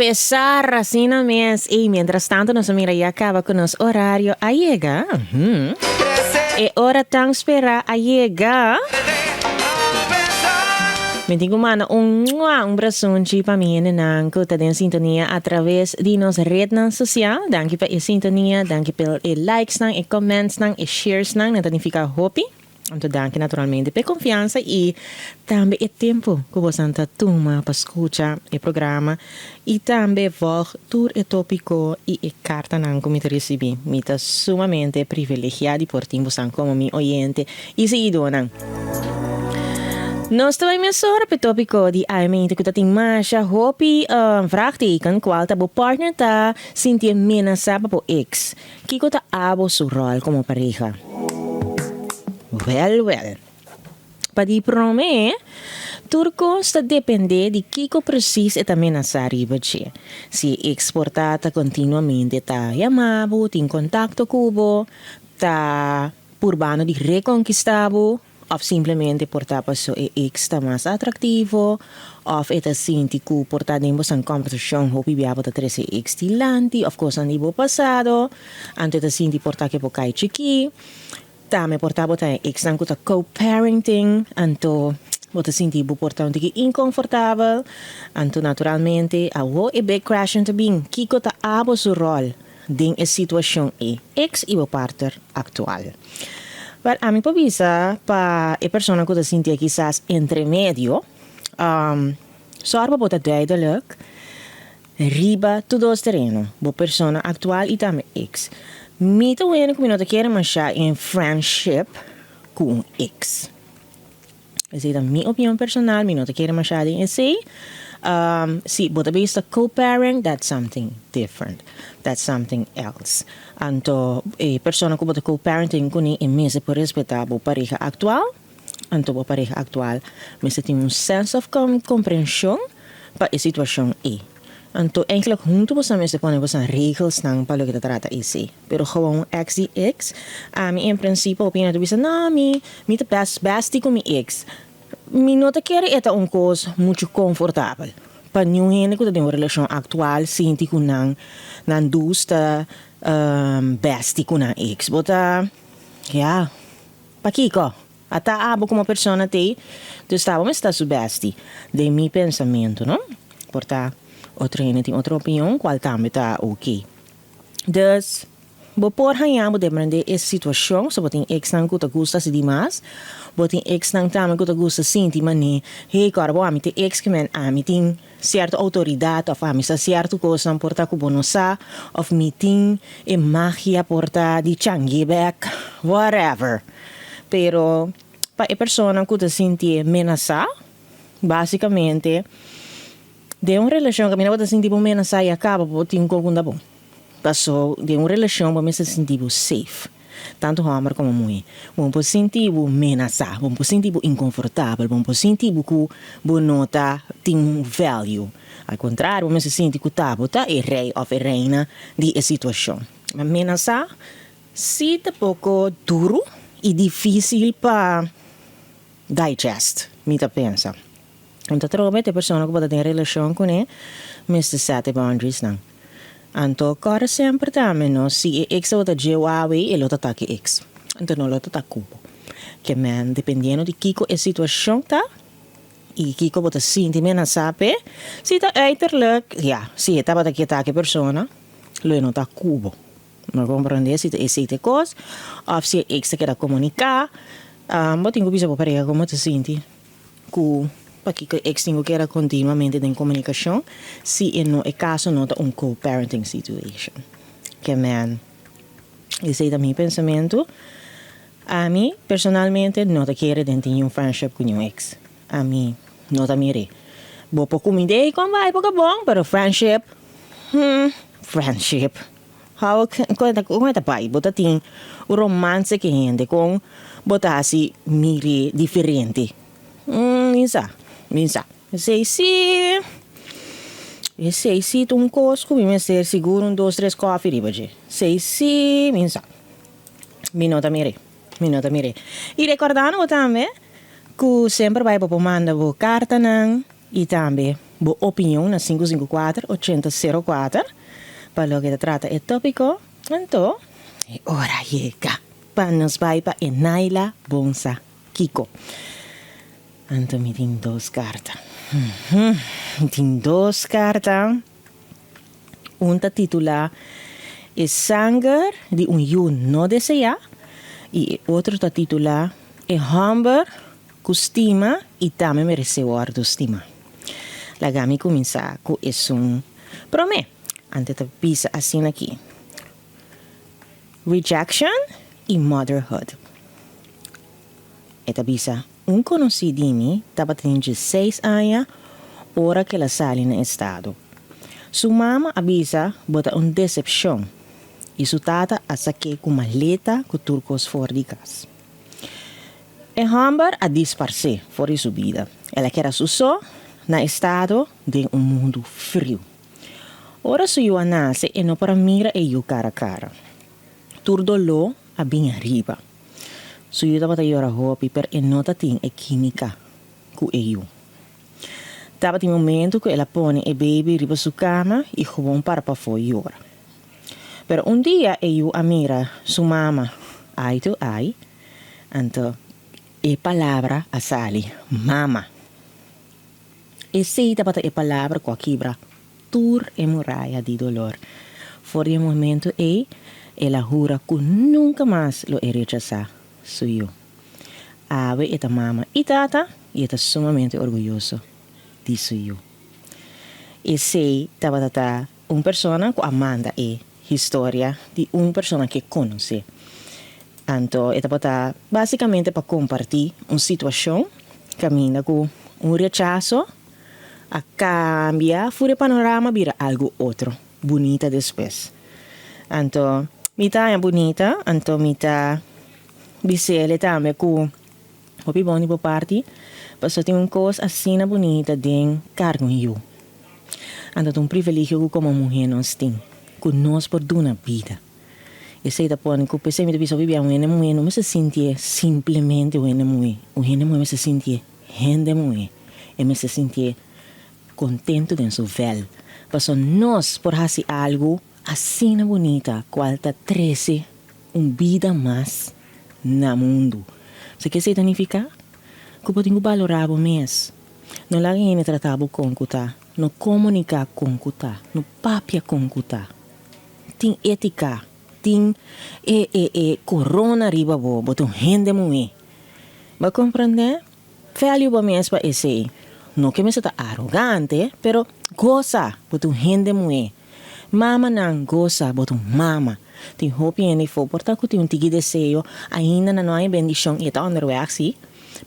Pesar, asina mes. Y mientras tanto nos a mira ya caba cu nos horario a yega. E ora tan spera a yega. Mi tin cu manda un mua, un brasunchi pa mi hendenan cu ta den sintonia a traves di nos rednan social. Danki pa e sintonia, danki pa e likesnan, e commentsnan, e sharesnan, nan ta nifica hopi. Anto danki naturalmente p'e konfiansa i tambe e tempu ku bosan ta tuma pa skucha e programa i tambe vòlg tur e topiko i e kartanan ku mi ta risibí. Mi ta sumamente privilegiá di por tin bosan komo mi oyente i siguidónan. Nos ta bai mesora p'e topiko di awe ku ta tin masha hopi vraagteken kual ta bo partner ta sintié menasá pa bo eks. Kiko ta abo su ròl komo pareha? Wèl, wèl. Pa di promé, tur kos ta dependé di kiko presis e ta menasá riba dje. Si e eks por ta ta kontinuamente ta yama bo, tin kontakto ku bo, ta purbando di rekonkistá bo, Of simplemente por ta paso e ex ta mas atractivo, of e ta sinti cu por ta den bosan conversacion hopi bia bo ta trece e ex dilanti of cosnan di bo pasado, anto e ta sinti por ta ke bo cay chiki. Tambe por ta bo ta e exnan cu ta co-parenting, anto bo ta sinti bo por ta un tiki inconfortabel, anto naturalmente awo e big question ta bin, kico ta abo su rol den e situacion e ex y bo partner actual? Wel, ami por bisa pa e persona cu ta sintié kisas entre medio, sòr pa bo ta duidelijk riba tur dos tereno, bo persona actual y tambe ex. Mi ta wende cu mi no ta kere masha in friendship cu un ex. Esei ta mi opinion personal, mi no ta kere masha den esei. Si bo ta bisa co-parent, that's something different, that's something else. Anto e persona ku bo ta co-parenting kuné e mester por respetá bo pareha aktual, anto bo pareha aktual mester tin un sense of komprenshon pa e situashon ei. Anto eigenlijk huntu boso mester pone boso regelsnan pa loke ta trata esei. Pero gewoon ex di ex, ami en principio hopi hende ta bisa no mi mi ta best bestie cu mi ex. Mi no ta kere e ta un cos mucho confortabel pa niun hende cu ta den un relacion actual sinti cu nan nan dus ta bestie cu nan ex. Bo ta ya pakico? Ata abo como persona t'ey, dus ta bo mester ta su bestie, den mi pensamiento no. Por ta otro hende tin otro opinion cual tambe ta ok. Dus, bo por haña bo deprendé e situashon, so bo tin exnan ku ta gusta hasi dimas, bo tin exnan tambe ku ta gusta sinti manera, hey, ku ora bo ami tin ex ki men ami tin sierto outoridat òf ami sa sierto kosnan por ta ku bo no sa òf mi tin e magia por ta di chang'é bèk, whatever. Pero pa e persona ku ta sintié menasá, basikamente, Den un relashon kaminda bo ta sinti bo menasá i a kaba bo tin un kos ku ta bon. Paso den un relashon bo mester sinti bo safe, tantu hòmber komo muhé. Bo no por sinti bo menasá, bo no por sinti bo inkonfortabel, bo no por sinti bo ku bo no ta tin un value. Al kontrario bo mester sinti ku ta bo ta e rei òf e reina di e situashon. Ma menasá si ta poko duru i difísil pa digest, mi ta pensa. Anto atrobe ta e persona ku bo ta den relashon kuné mester set e boundariesnan. Anto kòrda semper tambe no, si e ex tabata djeu awe e lo ta ta ku e ex. Anto no lo ta ta ku bo. Ke men dependiendo di kiko e situashon ta i kiko bo ta sinti menasá p'e, si ta uiterlijk, ya, si e tabata ke ta ku e persona lo e no ta ku bo. No komprondé si ta esei ta e kos òf si e ex ta keda komuniká. Bo tin ku bisa bo pareha komo ta sinti. Ku pakiko e ex tin ku keda kontinuamente den komunikashon si e no e kaso no ta un co-parenting situation. Ke men esei ta mi pensamentu. Ami personalmente no ta kere den tin un friendship ku niun ex. Ami no ta mir'é. Bo por kumind'é kon bai por ka bon pero friendship hmm friendship how kon e ta bai bo ta tin un romance ku hende kon bo ta hasi mir'é diferente mi sa mi sa esei si esei si ta un kos ku mi mester sigur un dos tres kòfi riba dje esei si mi sa mi no ta mir'é mi no ta mir'é i rekordando bo tambe ku semper bai bo por manda bo kartanan i tambe. bo opinion na 554 8004 pa loke ta trata e tópiko. Anto e ora yega pa nos bai pa e Naila Bonsa Kiko. Anto mi tin dos karta. Mi tin dos karta. Un ta titulá E sanger di un yu no deseá i e otro ta titulá E hòmber ku stima i tambe meresé wòrdu stimá. Laga mi kuminsá ku esun promé. Anto ta bisa asina aki, Rejection i motherhood. E ta bisa, Un konosí di mi tabatin dieseis aña ora ku el a sali na estado. Su mama a bisa bo ta un desepshon i su tata a sak'é ku maleta ku tur kos for di kas. E hòmber a disparsé for di su bida. El a keda su so na estado den un mundu friu. Ora su yu a nase e no por a mira e yu kara kara. Tur doló a bin ariba. Su yu tabata yora hopi pero e no ta tin e kímika ku e yu. Tabatin momentu ku el a pone e baby riba su kama i gewoon para pafó yora. Pero un dia e yu a mira su mama eye to eye, anto e palabra a sali, Mama. Esei tabata e palabra ku a kibra tur e muraya di dolor. For di e momentu ei, el a hura ku nunka mas lo e rechasá su yu. Awe e ta mama i tata i e ta sumamente orguyoso di su yu. Esei tabata ta un persona ku a manda e historia di un persona ku e konosé. Anto e tabata básikamente pa kompartí un situashon kaminda ku un rechaso a kambia for e panorama bira algu otro bunita despues. Anto mi ta haña bunita, anto mi ta bis'el tambe ku hopi bon di bo parti pasobra tin un kos asina bunita den karga un yu. Anto ta un privilegio ku komo muhé nos tin, ku nos por duna bida. Esei ta pone ku p'esei mi ta bisa hopi bia un hende muhé no mester sintié simplemente un hende muhé. Un hende muhé mester sintié hende muhé. E mester sintié kontentu den su vèl. Pasobra nos por hasi algu asina bunita kual ta trese un bida mas na mundu. Sa ke esei ta nifiká? Ku bo tin ku balorá bo mes. No laga hende trata bo kon ku ta. No komuniká kon ku ta. No papia kon ku ta. Tin étika. Tin e e e korona riba bo. Bo ta un hende muhé. Bo a komprendé? Value bo mes pa esei. No ke mester ta arogante, pero gosa bo ta un hende muhé. Mamanan, gosa bo ta un mama. Tin hopi hende afó por ta ku tin un tiki deseo, ainda nan no haña bendishon i e ta onderweg si,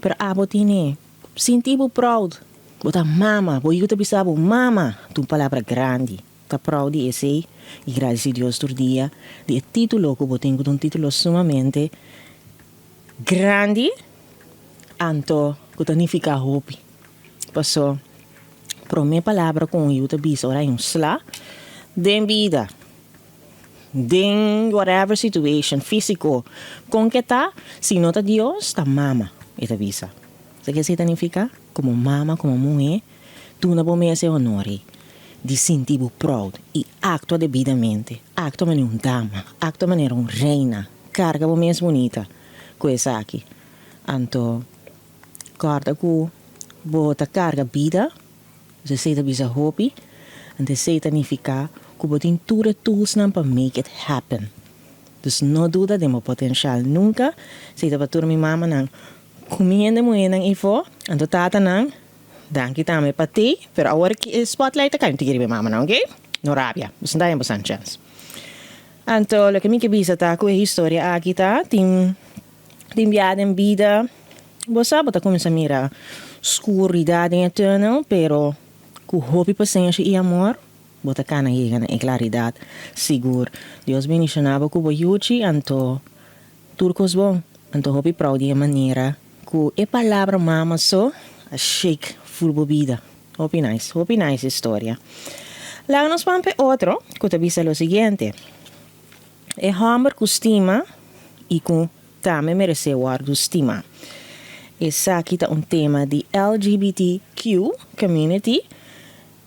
pero abo tine. Sinti bo proud. Bo ta mama, bo yu ta bisa bo mama, ta un palabra grandi. Ta proud di esei i gradisi Dios tur dia di e titulo ku bo tin ku ta un titulo sumamente grandi anto ku ta nifiká hopi. Paso promé palabra ku un yu ta bisa ora hay un sla den bida, den whatever situation, físiko, kon ke ta, si no ta Dios, ta mama e ta bisa. Sa ke esei ta nifiká? Komo mama, komo muhé, duna bo mes e honor ei di sinti bo proud i aktua debidamente, aktua manera un dama, aktua manera un reina, karga bo mes bunita ku esaki. Anto kòrda ku bo ta karga bida, dus esei ta bisa hopi, anto esei ta nifiká ku bo tin tur e toolsnan pa make it happen. Dus no duda den bo potenshal nunka, esei ta pa tur mi mamanan ku mi hende muhénan ifó, anto tatanan, danki tambe pa ti, pero awor ki e spotlight ta kai mi ta kere riba e mamanan, oke? No rabia, boso ta haña boso chèns. Anto loke mi ke bisa ta ku e historia aki ta tin. Tin bia den bida bo sa bo ta cuminsa mira scuridad den e tunnel pero cu hopi pasenshi y amor bo ta cana yega na e claridad sigur. Dios bendiciona bo cu bo yuchi anto tur cos bon. Anto hopi proud di e manera cu e palabra mama so a shake ful bo bida. Hopi nice, hopi nice historia. Laga nos pan p'e otro cu ta bisa lo siguiente. E hòmber ku stima i ku tambe meresé wòrdu stimá. Esaki ta un tema di LGBTQ community.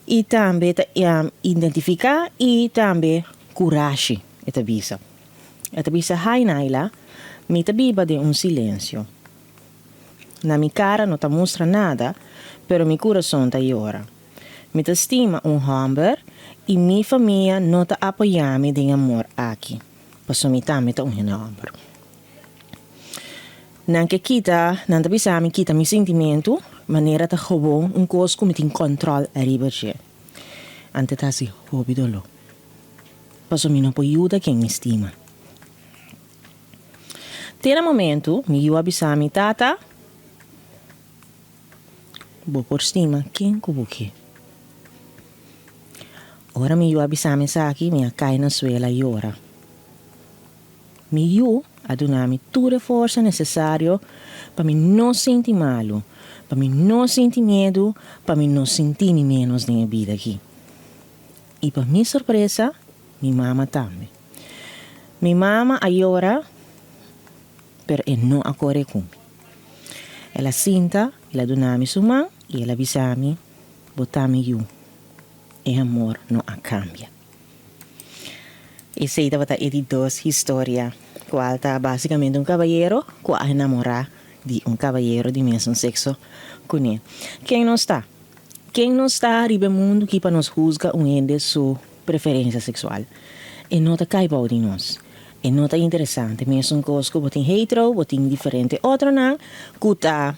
I tambe ta identifiká i tambe kurashi, e ta bisa. E ta bisa, Hi Naila, mi ta biba den un silensio. Na mi kara no ta mustra nada, pero mi kurason ta yora. Mi ta stima un hòmber i mi famia no ta apoyá mi den amor aki, pasobra mi tambe ta un hende hòmber. Nan ke kita, nan ta bisa mi kita mi sintimentu, manera ta gewoon un kos ku mi tin kòntròl ariba dje. Ante ta hasi hopi doló, pasobra mi no por yuda ken mi stima. Te na momentu mi yu a bisa mi, Tata, bo por stima ken ku bo ke. Ora mi yu a bisa mi esaki, mi a kai na suela yora. Mi yu a duna mi tur e forsa nesesario pa mi no sinti malu, pa mi no sinti miedu, pa mi no sinti mi ménos den e bida aki. I pa mi sorpresa, mi mama tambe. Mi mama a yora, pero e no a kore ku mi. El a sinta, el a duna mi su man i el a bisa mi, Bo ta mi yu. E amor no a kambia. Esei tabata e di dos historia, kual ta básikamente un kabayero ku a enamorá di un kabayero di mesun sekso kuné. Ken nos ta? Ken nos ta riba e mundu ki pa nos husga un hende su preferensia seksual? E no ta kai bou di nos. E no ta interesante. Mesun kos ku bo tin hetero, bo tin diferente otronan ku ta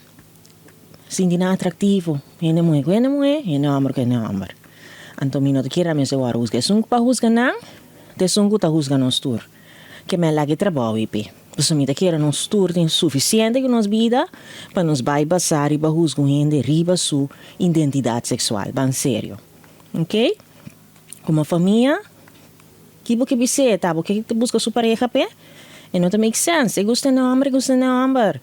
sinti nan atraktivo. Hende muhé ku hende muhé, hende hòmber ku hende hòmber. Anto mi no ta kere a mester wòrdu husga. Esun ku pa husga nan ta esun ku ta husga nos tur. Ke mi a laga e trabou ei p'e. Pasobra mi ta kere nos tur tin sufisiente ku nos bida pa nos bai basá riba husga un hende riba su identidat seksual. Ban serio. Ok? Komo famia, ki bo ke bis'é? Ta bo ke ta buska su pareha p'e? E no ta make sense. E gusta hende hòmber, e gusta hende hòmber.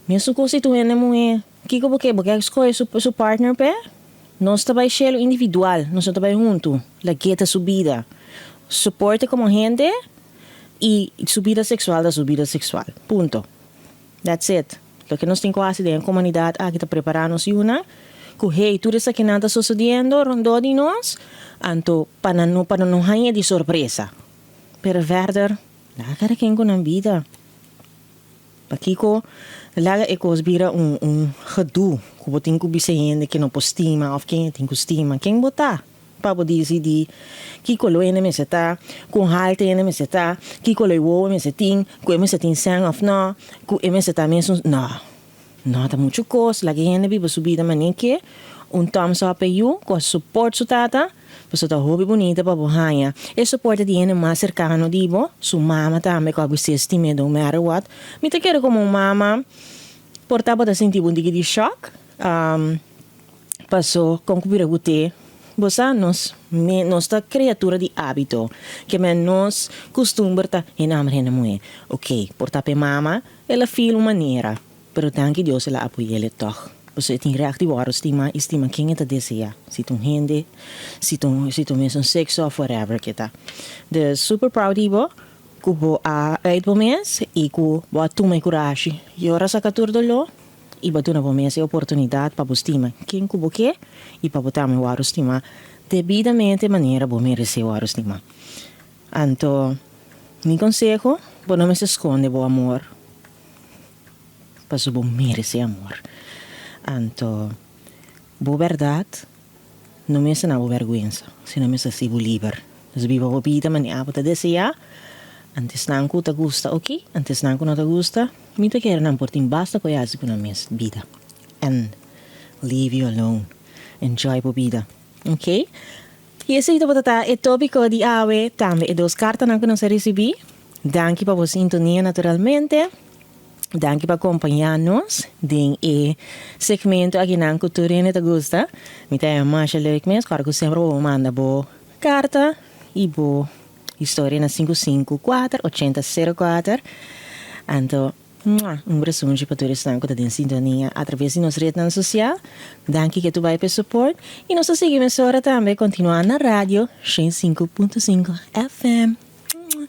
Mesun kos si tur hende muhé. Kiko bo ke? Bo ke skohe su su partner p'e? Nos ta bai shelu individual, nos no ta bai huntu. Lag'é ta su bida. Soporte komo hende i su bida seksual ta su bida seksual. Punto. That's it. Loke nos tin ku hasi den e komunidat aki ta prepará nos yunan ku hey tur esakinan ta sosodiendo rondó di nos, anto pa nan no pa nan no haña di sorpresa. Pero verder, laga kada ken ku nan bida. Pakiko laga e kos bira un un gedoe ku bo tin ku bisa hende ke no por stima òf ken e tin ku stima? Ken bo ta pa bo disidí ki koló hende mester ta, kon haltu hende mester ta, ki koló e wowo mester tin, ku e mester tin sèn òf nò, ku e mester ta mesun? Nò, nò ta muchu kos. Laga e hende biba su bida manera ke un thumbs up e yu ku a support su tata. Pasobra ta hopi bunita pa bo haña e soporte di hende mas serkano di bo, su mama tambe ku a gust'é stim'é no matter what. Mi ta kere komo un mama por tabata sinti bo un tiki di shòk, paso kon ku bira gut'é, bo sa nos nos ta kriatura di ábito, ke men nos kustumber ta hende hòmber hende muhé. Oké, por ta p'e mama el a feel un manera. Pero danki Dios el a apoy'el tòg. Pasobra e tin règt di wòrdu stimá i stima ken e ta deseá, si ta un hende, si ta un si ta un mesun sekso òf whatever ke ta. Dus super proud di bo ku bo a uit bo mes i ku bo a tuma e kurashi yora saka tur doló i bo a duna bo mes e oportunidat pa bo stima ken ku bo ke i pa bo tambe wòrdu stimá debidamente manera bo meresé wòrdu stimá. Anto mi konseho, bo no mester skonde bo amor. Pasobra bo merece amor. Anto bo berdad no mester na bo berguensa, sino mester haci bo liber. Dus biba bo bida manera abo ta desea, anto esnan cu ta gusta oki, anto esnan cu no ta gusta, mi ta kere nan por tin basta cu e haci cu nan mes bida. And leave you alone. Enjoy bo bida. Ok. I esei tabata ta e tópiko di awe, tambe e dos kartanan ku nos a risibí. Danki pa bo sintonia naturalmente. Danki pa kompañá nos den e segmento akinan ku tur hende ta gusta. Mi ta haña masha leuk mes, kòrda ku semper bo por manda bo karta i bo historia na sinku sinku kuater ochenta sero kuater. Anto. Mua! Un brasunchi pa tur esnan ku ta den sintonia atraves di nos retnan sosial. Danki ke tu bai p'e support i nos ta sigui mesora tambe kontinuá na radio 105.5 FM. Mua!